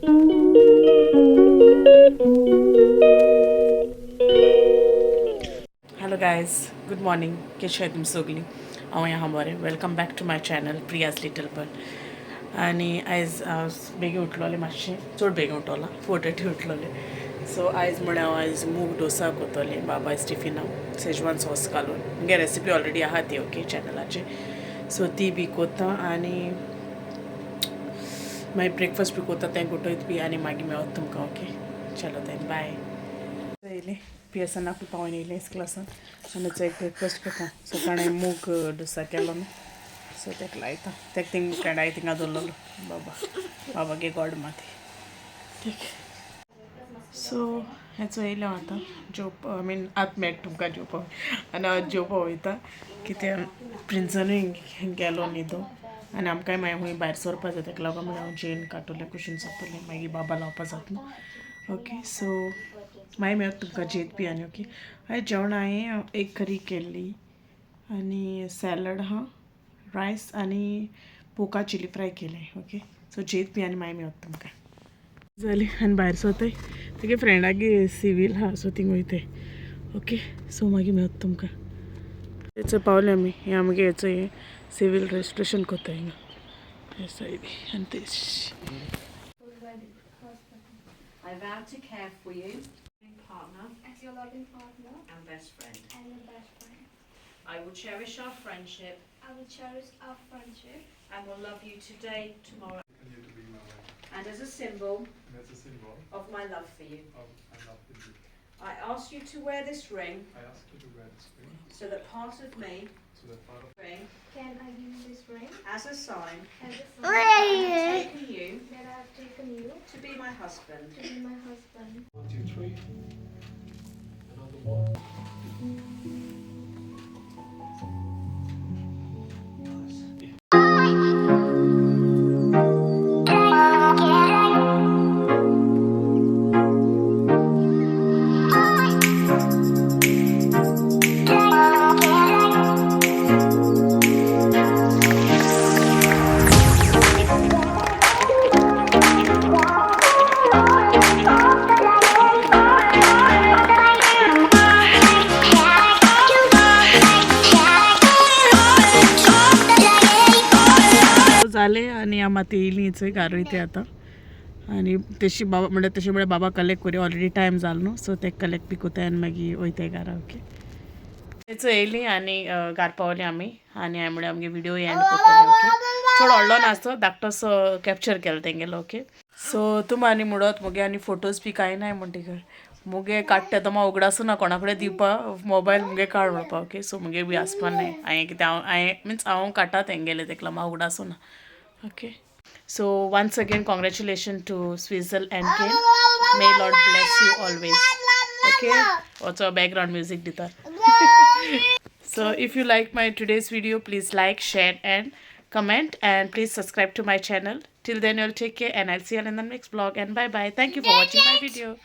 Hello guys, good morning. कशें तुमी सगळीं? हांव आहा बरें. Welcome back to my channel, Priya's little bird. आनी आयज हांव बेगीन उठलोलें, मातशें चड बेगीन उठोलां, 4:30 उठलोलें. सो आयज म्हळ्यार हांव आयज मूग डोसा कोत्तोलें बाबा टिफिनाक, शेजवान सॉस घालून. मुगे रेसिपी ऑलरेडी आहा ती, ओके, चॅनलाचेर. सो ती बी कोत्ता आनी मागीर ब्रेकफास्ट बी कोत्ता, तें गोठयत बी आनी मागीर मेळत तुमकां. ओके, चलो देन, बाय. येयलें पियर्सनाक पावोन येयलें इस्कुलासान आनी एक ब्रेकफास्ट करता. सो ताणें मूग डोसा केलो न्हू, सो तेका लायता. तेका थिंग फ्रेंडाक थिंगा दवरलेलो बाबा बाबागे गोड माती. ठीक, सो हेचो येयलें हांव आतां जेवपा, I mean आतां मेळटा तुमकां जेवपाक. आनी हांव जेवपा वयता, कित्याक प्रिन्सनूय गेलो न्हिदो आनी आमकांय मागीर खूंय भायर सरपा जाय. तेका लागून म्हणल्यार हांव जेवन काडटलें, कुशीन सोदतलें, मागीर बाबा लावपा जाता न्हू. ओके, सो मागीर मेळत तुमकां जेत बी. आनी ओके, हांवें जेवण हांवें एक करी केल्ली आनी सॅलड आहा, रायस आनी पोका चिली फ्राय केलें. ओके, सो जेत बी आनी मागीर मेळत तुमकां. जालें आनी भायर सरताय. तेगे फ्रेंडागे सिवील आहा, सो थिंग वयताय. ओके, सो मागीर मेळत तुमकां. हेचो पावले आमी. हे आमगे हेचो हें सिवील रजिस्ट्रेशन कोत्ताय हिंगा हे सायडी आनी ते I vow to care for you, partner, As your loving partner and best friend. And your best friend. I will cherish our friendship I will cherish our friendship and will love you today, tomorrow, Continue to be my wife. And as a symbol And as a symbol of my love for you. Of my love for you. I ask you to wear this ring I ask you to wear this ring so that part of me, so that part of ring, Can I give you this ring as a sign as a sign that I have taken you that I have taken you to be my husband? To be my husband? One, two, three. Another one. जालें आनी आमी आतां येयलीं चोय घार वयता आतां. आनी तेशी बाबा म्हणल्यार तशें म्हळ्यार बाबा कलेक्ट करी, ऑलरेडी टायम जालो न्हू, सो ते कलेक्ट बी कोताय आनी मागीर वयताय घरा. ओके, तेचो येयलीं आनी घार पावली आमी. आनी हांवें म्हळ्यार आमगे विडियो एंड करतले. ओके, चड व्हडलो नासतो, धाकटोसो कॅप्चर केलो तेंगेलो. ओके, सो तुमी आनी म्हणत मुगे आनी फोटोज बी कांय नाय म्हणटकीर मुगे काडटा तो म्हाका उगडासूं ना कोणा कडेन दिवपा मोबायल मुगे काड म्हणपा. ओके, सो मुगे बी आसपा नाय. हांवें कितें हांव हांवें मिन्स हांव काडटा तेंगेले, तेका लागून म्हाका उगडासूं ना. Okay, so once again, congratulation to Swizzle and Ken. May Lord bless you always. Okay, also background music दिता. So if you like my today's video, please like, share and comment, and please subscribe to my channel. Till then, you'll take care and I'll see you in the next vlog, and bye bye. Thank you for watching my video.